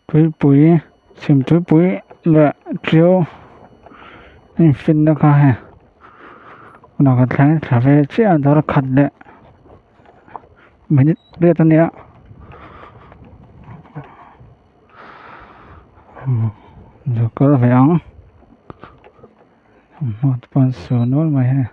Tuipui chhim tuipui leh ṭiau a infinna kha hei tunah kan thleng thla ve chiah a dar khat leh minute riat a nia zu kal ve ang thawmhnaw te pawh an su nual mai hei.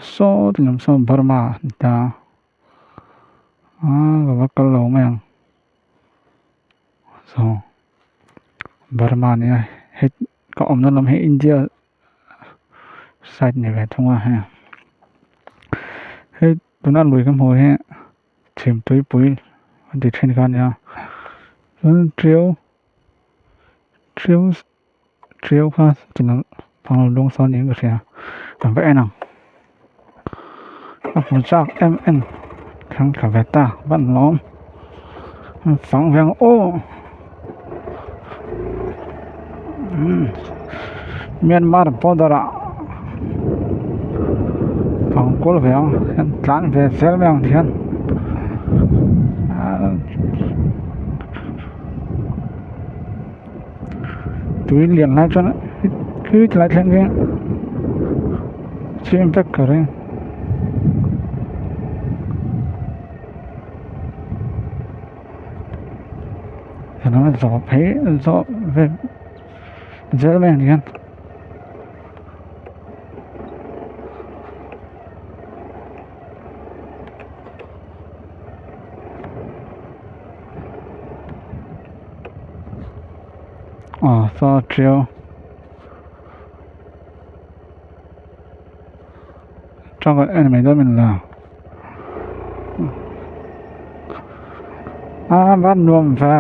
Saw ti lam sawn Burma a ni ta a ka va kal lo mai ang saw Burma a nia hei ka awmna lam hi India side ni ve thung a hei hei tuna lui ka hmuh hi chhim tuipui an tih thin kha a nia chuan tiau tiau tiau kha pang lung sawn niin ka hria kan va en ang a hmu chak em em thleng thla ve ta van lawm fang ve ang aw Myanmar border ah fang kual ve ang hian tlan ve zel mai ang hian tui lian lai chuan khi tlai thleng khi chim vek ka ring. Alo zawh phei zawh ve zel mai ang hian. Aw saw tiau tang en mai dawn min la a va nuam ve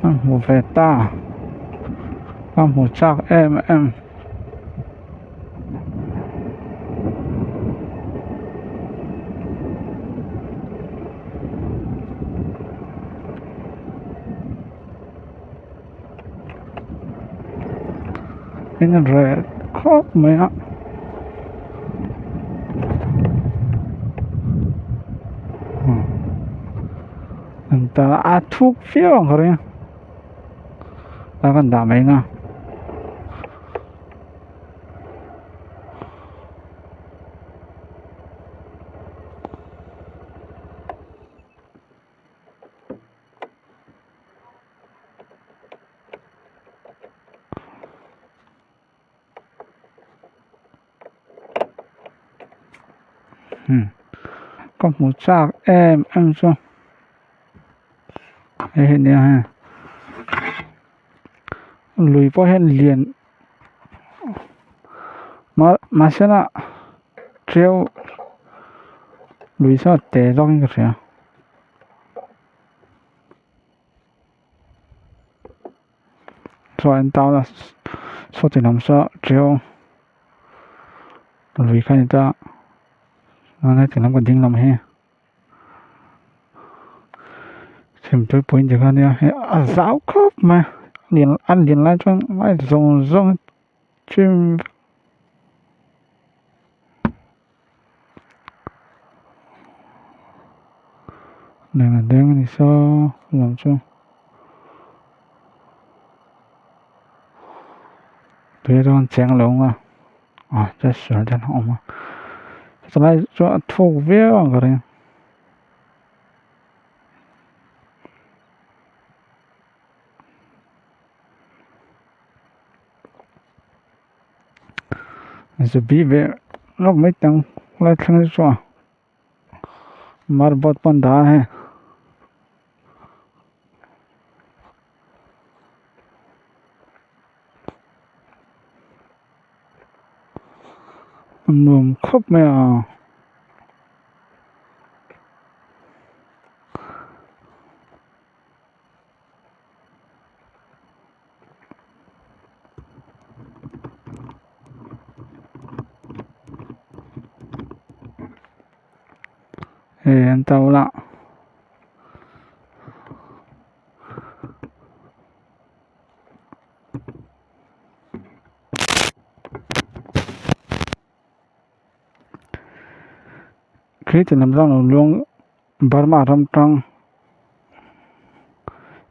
a hmu ve ta a hmu chak em em. In a reh khawp mai a a thuk viau ang ka ring a kan dah mai ang a. Ka hmu chak em em chu hei hi nia hei lui pawh hian lian mahse lah tiau lui saw te zawk in ka hria. Chuan town a saw ti lam saw tiau lui kha a ni ta chuan heti lam ka ding lam hi chhimtui pui ang chi kha a nia hei a zau khawp mai a lian lai chuan lai zawng zawng chim vek. Leng a deng a ni saw lam chu tui atang cheng lo ang a ah chester te an awm a chulai chu a thuk viau ang ka ring. Zubi ve lawk mai tang lai thleng chu a marboard pawh an dah a hei. A nuam khawp mai a. Hei an to lah. Khi ti lam zang lo luang Burma ram tang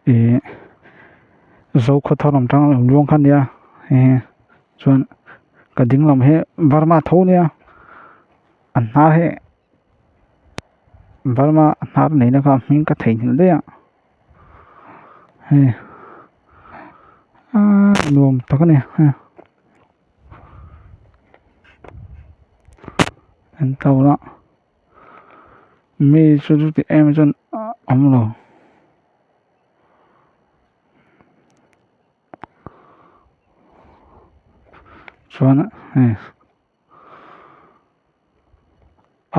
ih Zokhawthar lam tang lo luang kha nia eh chuan ka ding lam hi Burma tho nia a hnar hi Burma hnar neihna kha hming ka theihnghilh daih a hei aaa nuam tak a ni hei. An to la mi chu chuti em chuan a awm lo. Chuan hei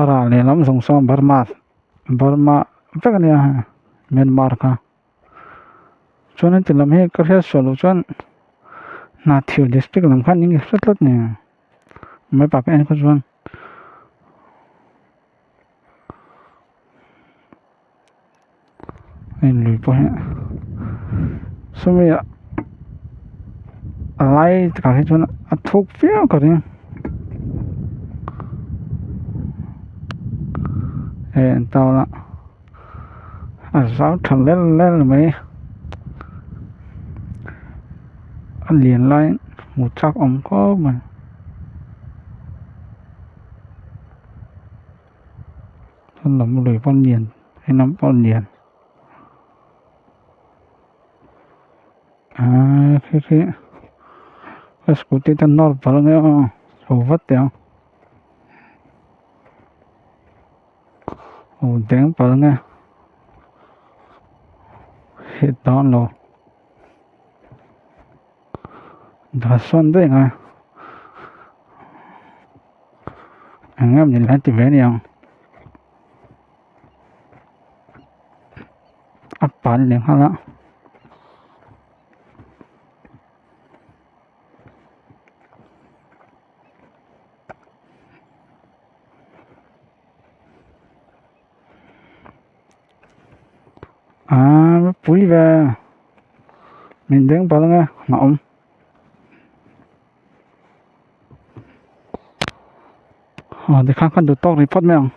a ral lehlam zawng sawn Burma Burma vek a nia Myanmar kha. Chuan heti lam hi ka hriat sual loh chuan Hnahthial district lam khan eng nge hre tlat ni mai pa ka en kha chuan hei lui pawh hi sawmi a lai takah hi chuan a thuk viau ka ring hei an town a. A zau tha lel lel mai a lian laiin hmuh chak awm khawp mai. Chuan lam lui pawh a lian he lam pawh a lian aaa khi khi ka scooty te nawr palh ange aw chho vat teh ang. Aw deng palh nge hit dawn lo dah sawn daih ang a eng nge min la ti ve aniang a pan leh nghal a. Aaa pui ve min deng palh ang e a awm aw tikhan khan duh tawk rih phawt mai ang.